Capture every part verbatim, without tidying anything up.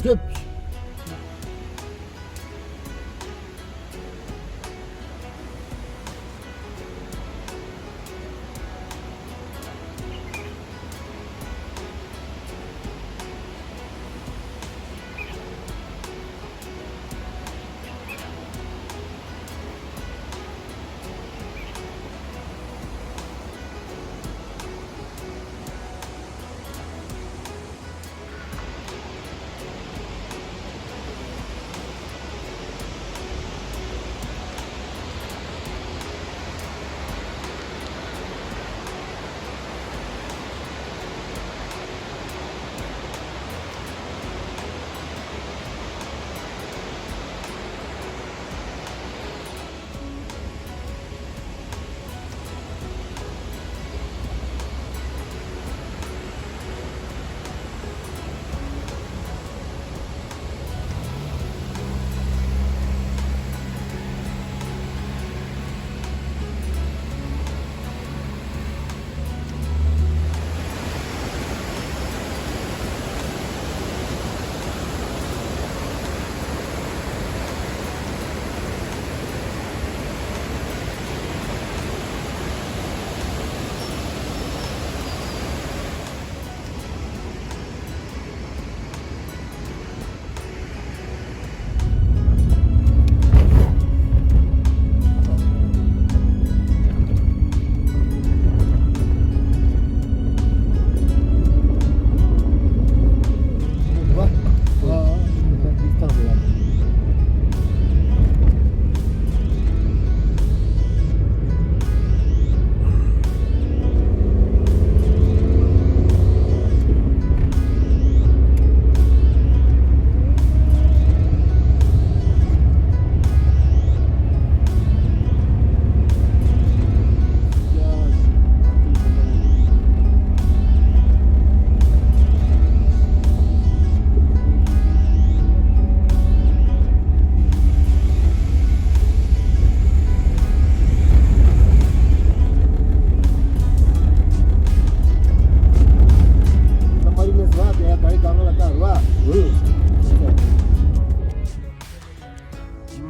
ཅོད།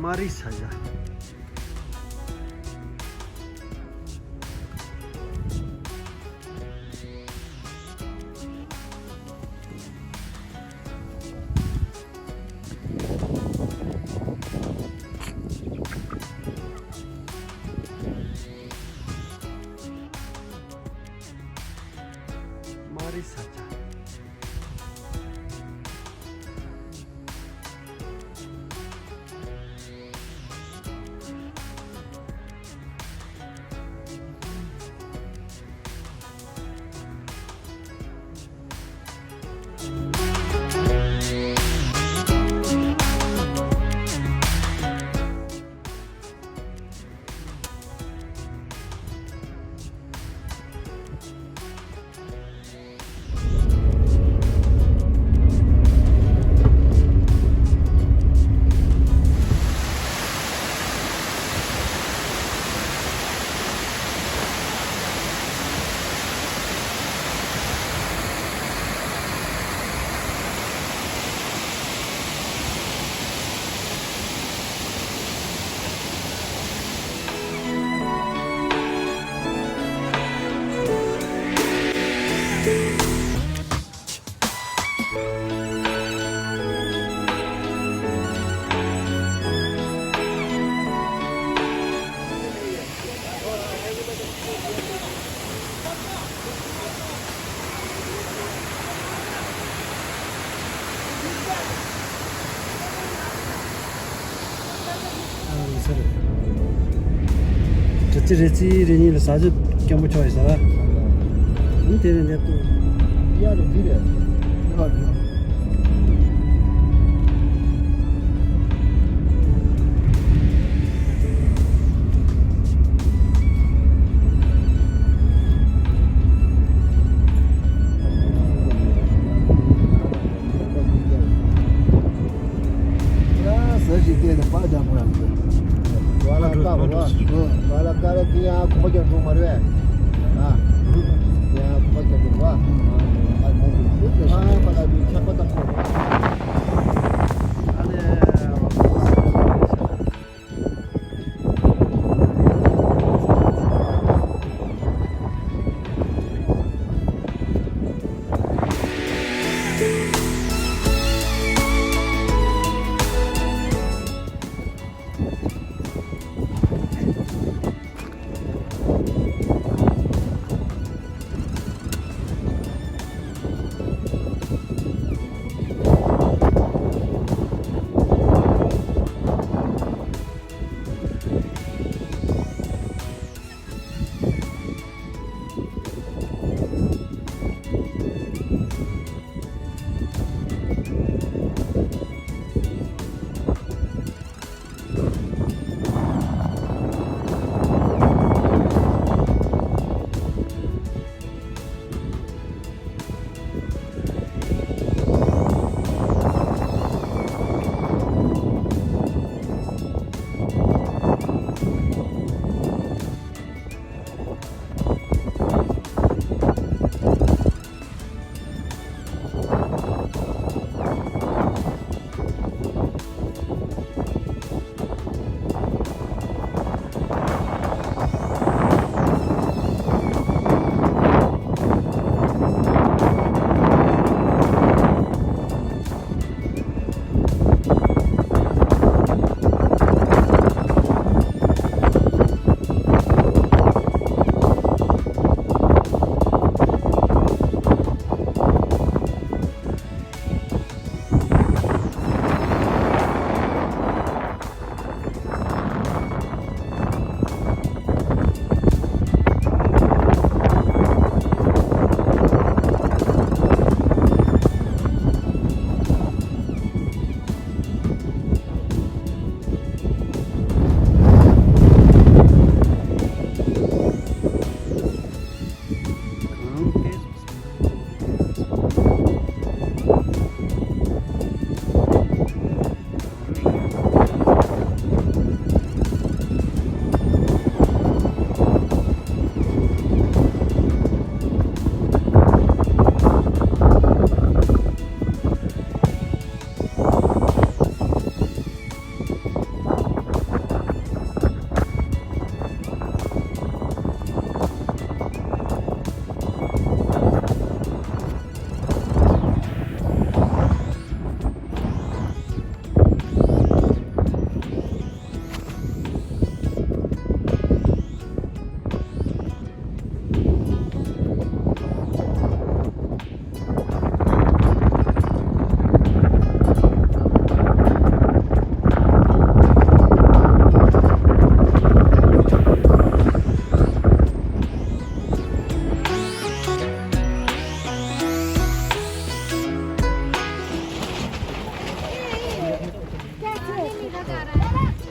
མ་རི་ས་ཡ། མ་རི་ས་ཆ། རེ་ཙི་རེ་ཙི་རེ་གཉིས་ལ་ཟ་ཆ་སྐྱོན་པོ་ཆོག་ཡོད་ས་ར། ཨང་། དེ་རེད་འདེབས་ཏུ། ཡ་རེ་ཙི་རེད། ཟ་ཞིག་བལྟས་ནས་པགས་རྒྱག་དགོས་ཡག་འདུག་ཝ་ལ་ཀ་བ། ཝ་ལ་ཀ་ར་དེ་ཡང་གོམ་པ་རྒྱག་འགྲོ་མ་རེད་པས། ཨ། དེ་ཡང་གོམ་པ་རྒྱག་འགྲོ་བ། ཨ་མོ་གི་ཨ་པ་ལ་དེ་ཆག་པ་བཏང་དགོས།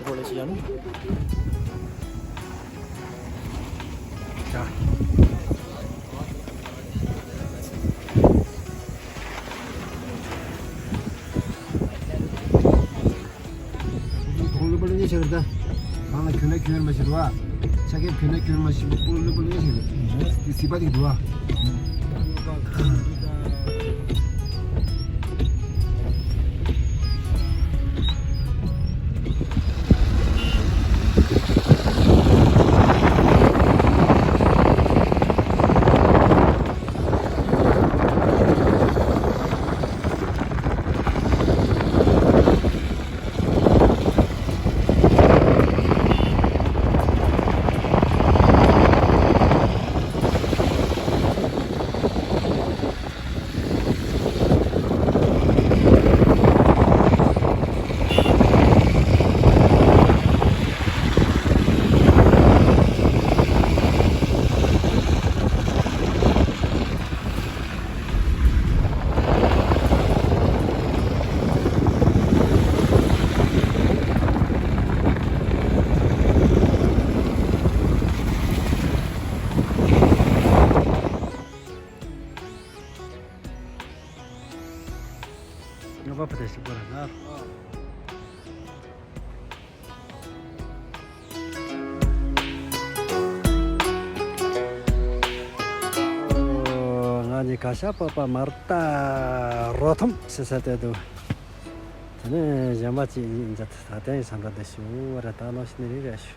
ཁོ་ལས་ཤི་ཡང་ནི། ཡ། ཁོང་ལ་པར་ཉེ་ཆར་ད། ཁང་ལ་ཁྱོད་ན་ཁྱོད་མ་ཤི་རུ་བ། ཆ་ཁེབ་ཁྱོད་ན་ཁྱོད་མ་ཤི་བ་ཁོང་ལ་པར་ཉེ་ཆར་ད། དེ་སི་པ་དེ་འདུག་བ། ང་པ་ཕ་དེ་ཞིག་པོ་རེད་ན། ང་ནི་ག་ཤ་པ་པ་མར་ཏ་རོ་ཐོམ་ཟེར་ས་དེ་འདུག་དེ་ནས་གཞན་པ་ཅིག་ཡིན་ཅི་ད་ལྟའི་ས་འདྲ་དེ་ཞུ་བ་རེད། ད་ནོ་ཤི་ནི་རི་རེ་ཞུ།